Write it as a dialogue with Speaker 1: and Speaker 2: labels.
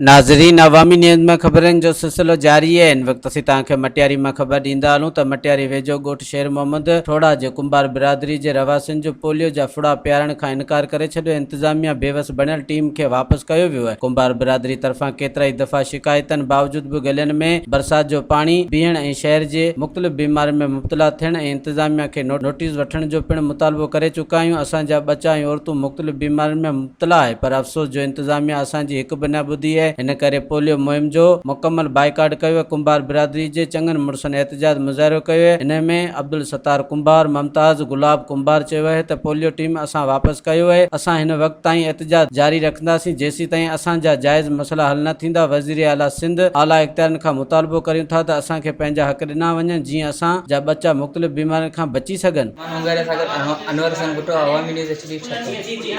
Speaker 1: ناظرين عوامي نيوز ۾ خبرن جو سلسلو جاري آهي هن وقت اسين توهان کي مٽياري مان خبر ڏيندا هلون ته مٽياري ويجهو ڳوٺ شير محمد ٺوڙها جي ڪنڀار برادري جي رهواسين جو پوليو جا ڦڙا پيارڻ کان انڪار ڪري ڇڏيو انتظاميا بيوس بڻيل ٽيم کي واپس ڪيو ويو آهي ڪنڀار برادري طرفان ڪيترائي دفعا شڪايتن باوجود به ڳلين ۾ برسات جو پاڻي بيهڻ ۽ شهر جي مختلف بيمارين ۾ مبتلا ٿيڻ ۽ انتظاميا کي نوٽيس وٺڻ جو پڻ مطالبو ڪري چڪا آهيون اسان جا ٻچا ۽ عورتون مختلف بيمارين ۾ مبتلا آهي پر افسوس جو انتظاميا اسان جي هڪ به نه ٻڌي آهي ان ڪري پوليو مهم جو مڪمل بائيڪاٽ ڪيو آهي ڪنڀار برادري جي چڱن مڙسن احتجاج مظاهرو ڪيو آهي انهي ۾ عبدالستار ڪنڀار، ممتاز گلاب ڪنڀار چيو آهي ته پوليو ٽيم اسان واپس ڪيو آهي اسان هن وقت تائين احتجاج جاري رکنداسين جيسيتائين اسان جا جائز مسئلا حل نه ٿيندا وزيراعليٰ سنڌ اعليٰ اختيارين کان مطالبو ڪريون ٿا ته اسان کي پنهنجا حق ڏنا وڃن جيئن اسان جا ٻچا مختلف بيمارين کان بچي سگهن.
Speaker 2: مان Saagar Anwar Hussain Bhutto Awami news H D Thatta.